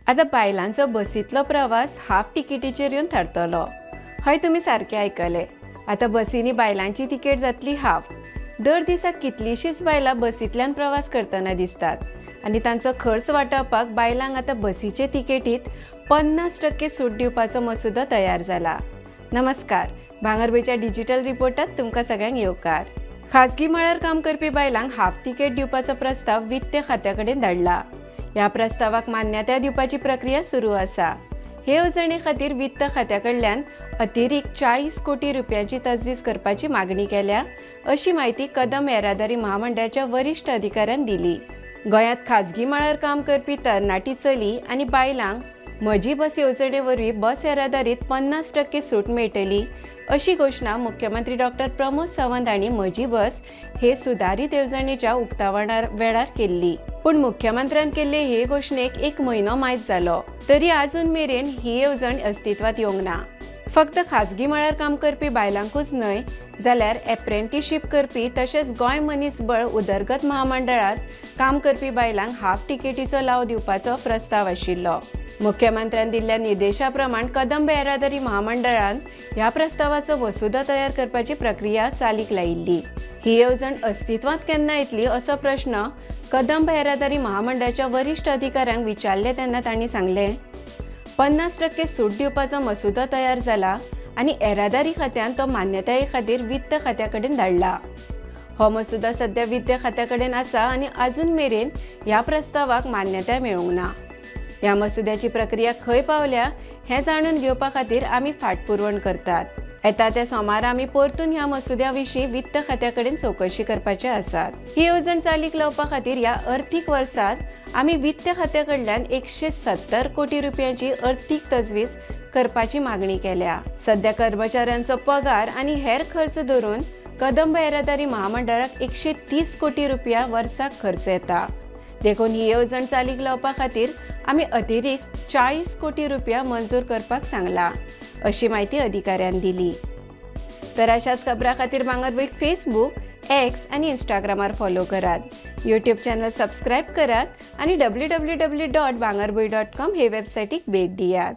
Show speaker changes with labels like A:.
A: आतां बायलांचो बसींतलो प्रवास हाफ तिकेटीचेर येवन थारतलो. हय, तुमी सारकें आयकलें. आतां बसींनी बायलांची तिकेट जातली हाफ. दर दिसा कितलींशींच बायलां बसींतल्यान प्रवास करतना दिसतात आनी तांचो खर्च वाटावपाक बायलांक आतां बसीचे तिकेटीत 50% सूट दिवपाचो मसुदो तयार जाला. नमस्कार, भांगरभूंयच्या डिजिटल रिपोर्टात तुमकां सगळ्यांक येवकार. खाजगी मळार काम करपी बायलांक हाफ तिकेट दिवपाचो प्रस्ताव वित्त खात्या कडेन धाडला. ह्या प्रस्तावाक मान्यताय दिवपाची प्रक्रिया सुरू आसा. हे येवजणे खातीर वित्त खात्या कडल्यान अतिरिक्त 40 कोटी रुपयांची तजवीज करपाची मागणी केल्या, अशी म्हायती कदंब येरादारी महामंडळाच्या वरिश्ठ अधिकाऱ्यान दिली. गोंयांत खाजगी मळार काम करपी तरणाटी चली आनी बायलांक म्हजी बस येवजणे वरवीं बस येरादारीत 50% सूट मेळटली, अशी घोशणा मुख्यमंत्री डॉक्टर प्रमोद सावंत हांणी म्हजी बस हे सुदारीत येवजणेच्या उक्तावणा वेळार केल्ली. पूण मुख्यमंत्र्यान केल्ले हे घोशणेक एक म्हयनो मायत जालो तरी आजून मेरेन ही येवजण अस्तित्वात येवंक ना. फक्त खाजगी मळार काम करपी बायलांकूच न्हय जाल्यार एप्रेंटीशीप करपी तशेंच गोंय मनीस बळ उदरगत महामंडळांत काम करपी बायलांक हाफ तिकेटीचो लाव दिवपाचो प्रस्ताव आशिल्लो. मुख्यमंत्र्यान दिल्ल्या निर्देशा प्रमाण कदंब येरादारी महामंडळान ह्या प्रस्तावाचो मसुदो तयार करपाची प्रक्रिया चालीक लायिल्ली. ही येवजण अस्तित्वांत केन्ना येतली असो प्रश्न कदंब येरादारी महामंडळाच्या वरिश्ठ अधिकाऱ्यांक विचारले तेन्ना तांणी सांगलें, 50% सूट दिवपाचो मसुदो तयार जाला आनी येरादारी खात्यान तो मान्यताये खातीर वित्त खात्या कडेन धाडला. हो मसुदो सद्या वित्त खात्या कडेन आसा आनी आजून मेरेन ह्या प्रस्तावाक मान्यताय मेळूंक ना. ह्या मसुद्याची प्रक्रिया खंय पावल्या हें जाणून घेवपा खातीर आमी फाटपुरवण करतात. येता त्या सोमारा आमी परतून ह्या मसुद्या विशीं वित्त खात्या कडेन चवकशी करपाचे आसात. ही येवजण चालीक लावपा खातीर ह्या अर्थीक वर्सांत आमी वित्त खात्या कडल्यान 170 कोटी रुपयांची अर्थीक तजवीज करपाची मागणी केल्या. सद्या कर्मचाऱ्यांचो पगार आनी हेर खर्च धरून कदंब येरादारी महामंडळाक 130 कोटी रुपया वर्साक खर्च येता. देखून ही येवजण चालीक लावपा खातीर आमी अतिरिक्त 40 कोटी रुपया मंजूर करपाक सांगला, अशी म्हायती अधिकाऱ्यान दिली. तर अशाच खबरां खातीर भांगरभूंयक फेसबूक, एक्स आनी इंस्टाग्रामार फॉलो करात, यूट्यूब चॅनल सबस्क्रायब करात आनी www.bangarbhuy.com हे वेबसायटीक भेट दियात.